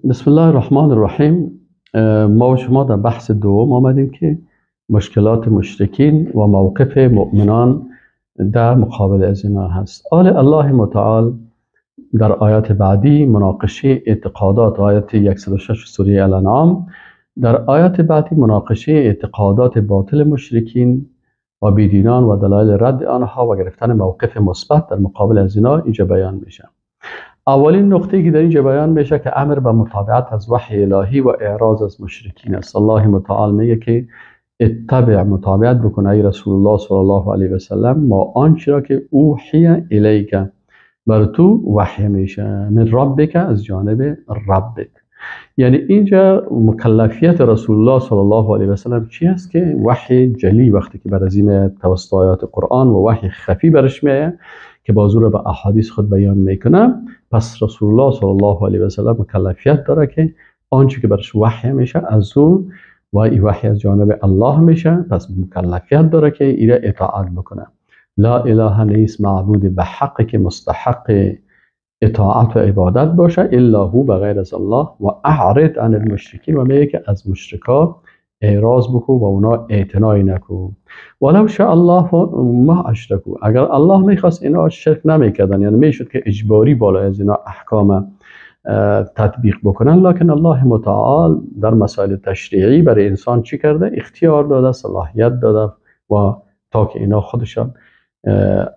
بسم الله الرحمن الرحیم. ما و شما در بحث دوم آمدیم که مشکلات مشرکین و موقف مؤمنان در مقابل از اینا هست. آل الله متعال در آیات بعدی مناقشه اعتقادات، آیات 106 سوره الانعام، در آیات بعدی مناقشه اعتقادات باطل مشرکین و بیدینان و دلایل رد آنها و گرفتن موقف مثبت در مقابل از اینا اینجا بیان میشه. اولین نقطه‌ای که در اینجا بیان میشه که امر به متابعت از وحی الهی و اعراض از مشرکین است. الله متعال میگه که اتبع، متابعت بکن ای رسول الله صلی الله علیه و سلم ما آنچه را که اوحی الیک، بر تو وحی میشه، من ربک، از جانب ربک. یعنی اینجا مکلفیت رسول الله صلی الله علیه و سلم چی است؟ که وحی جلی وقتی که بر عظیم توسط آیات قرآن و وحی خفی برش میایه که بازو را به احادیث خود بیان میکنه، پس رسول الله صلی الله علیه و سلم مکلفیت داره که آنچه که برش وحی میشه از او و این وحی از جانب الله میشه، پس مکلفیت داره که ایره اطاعت بکنه. لا اله نیست معبود به حق که مستحق اطاعت و عبادت باشه الا هو، بغیر از الله. و اعرض عن المشرکین، و میگه که از مشرکا اعراض بکو و اونا اعتنایی نکو. ولو شاء الله ما اشرکو، اگر الله میخواست اینا شرک نمیکردن، یعنی میشد که اجباری بالای از اینا احکام تطبیق بکنن، لکن الله متعال در مسائل تشریعی برای انسان چی کرده؟ اختیار داده، صلاحیت داده و تا که اینا خودشان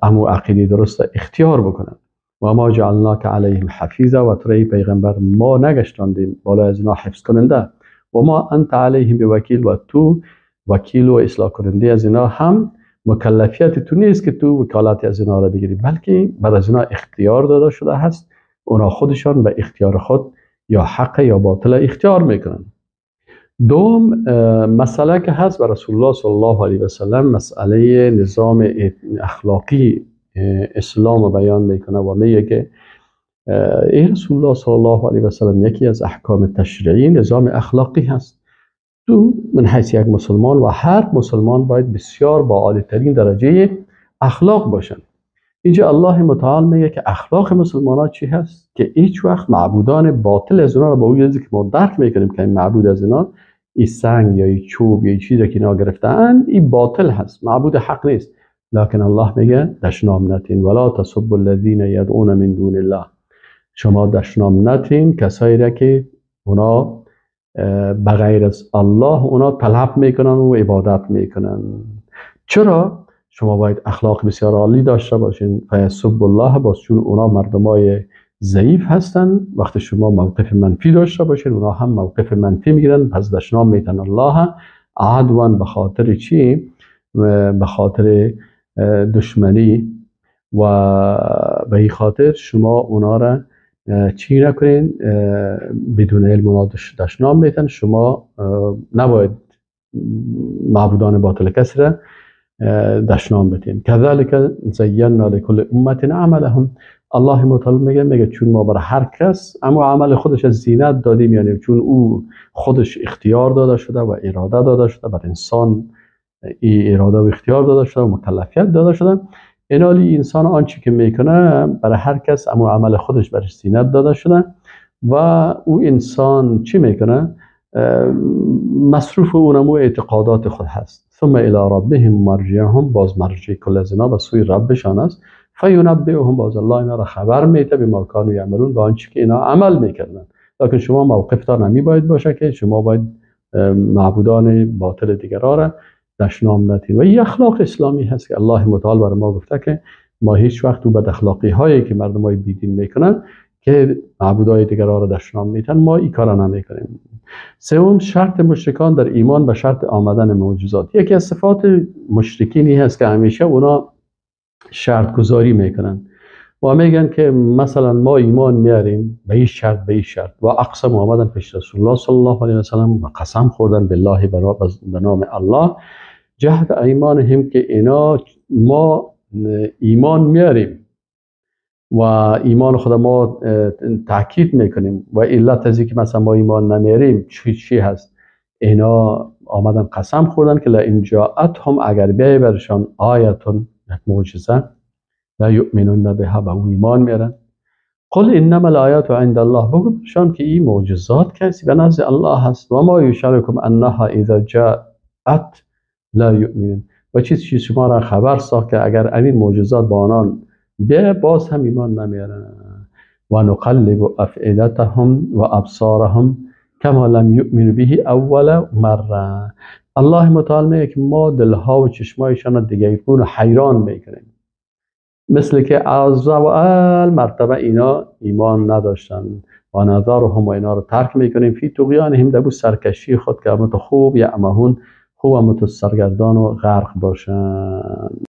امو عقیده درست اختیار بکنن. و ما جعلناک علیهم حفیظا، و تو ای پیغمبر ما نگشتاندیم بالای از اینا حفظ کننده. و ما انت علیهم بوکیل، و تو وکیل و اصلاح کننده از اینا هم مکلفیت تو نیست که تو وکالت از اینا را بگیری، بلکه بر از اینا اختیار داده شده هست، اونا خودشان به اختیار خود یا حق یا باطل اختیار میکنن. دوم مسئله که هست بر رسول الله صلی الله علیه و سلم، مسئله نظام اخلاقی اسلام بیان میکنه و میگه که ای رسول الله صلی الله علیه و سلم، یکی از احکام تشریعی نظام اخلاقی هست. تو من حیث یک مسلمان و هر مسلمان باید بسیار با عالی ترین درجه اخلاق باشن. اینجا الله متعال میگه که اخلاق مسلمان ها چی هست؟ که هیچ وقت معبودان باطل از اونا رو با اون چیزی که ما درک میکنیم که این معبود از اینا، این سنگ یا این چوب یا این چیزی که اینا گرفتن، این باطل هست، معبود حق نیست. لکن الله میگه دشنام نتین، ولا تسبوا الذین یدعون من دون الله، شما دشنام نتین کسایی را که اونا بغیر از الله اونا طلب میکنن و عبادت میکنن. چرا؟ شما باید اخلاق بسیار عالی داشته باشین. فیسب الله، باز چون اونا مردمای ضعیف هستن، وقتی شما موقف منفی داشته باشین اونا هم موقف منفی میگیرن، پس دشنام میتن الله عدوان، به خاطر چی؟ به خاطر دشمنی. و به این خاطر شما اونا را چی نکنین، بدون علم اونا دشنام میتن. شما نباید معبودان باطل کسی را دشنام بدین. کذالک زینا لکل امت عملهم، الله متعال میگه چون ما برای هر کس اما عمل خودش از زینت دادیم، یعنی چون او خودش اختیار داده شده و اراده داده شده، بر انسان ای اراده و اختیار داده شده و مکلفیت داده شده، اینالی انسان آنچه که میکنه برای هر کس اما عمل خودش برش زینت داده شده و او انسان چی میکنه؟ مصروف اونمو اعتقادات خود هست. ثم الى ربهم مرجعهم، باز مرجع کل از اینا به سوی ربشان است. فینبئهم، باز الله اینا را خبر میده به ما کانوا یعملون، به آنچه که اینا عمل میکردن. لکن شما موقفتان همی باید باشه که شما باید معبودان باطل دیگران را دشنام ندین. و این اخلاق اسلامی هست که الله متعال بر ما گفته که ما هیچ وقت بد اخلاقی هایی که مردم های بیدین میکنن که معبودای دیگران را دشنام میتن، ما این کارا نمیکنیم. سوم، شرط مشرکان در ایمان به شرط آمدن معجزات. یکی از صفات مشرکین این هست که همیشه اونا شرط گذاری میکنن و میگن که مثلا ما ایمان میاریم به این شرط، به این شرط. و اقسم آمدن پیش رسول الله صلی الله علیه و سلم و قسم خوردن بالله، به نام الله، جهد ایمانهم که اینا ما ایمان میاریم و ایمان خود ما تاکید میکنیم و علت از اینکه مثلا ما ایمان نمیاریم چی هست؟ اینا آمدن قسم خوردن که لئن جاءتهم، اگر بیای برشان آیتون، یک معجزه، لا یؤمنون بها، به او ایمان میارن. قل انما الآیات عند الله، بگو برشان که این معجزات کسی به نزد الله هست. و ما یشعرکم انها اذا جاءت لا یؤمنون، و چیزی شما را خبر ساخت که اگر همین معجزات با آنان به باز هم ایمان نمیارن. و نقلب افئدتهم و ابصارهم کما لم یؤمنوا به اول مره. الله متعال میگه که ما دلها و چشمایشان را دگرگون و حیران میکنیم، مثل که از اول مرتبه اینا ایمان نداشتن. و نظرهم و اینا رو ترک میکنیم فی طغیانهم، در سرکشی خود که همت خوب یعمهون، خوب همت سرگردان و غرق باشن.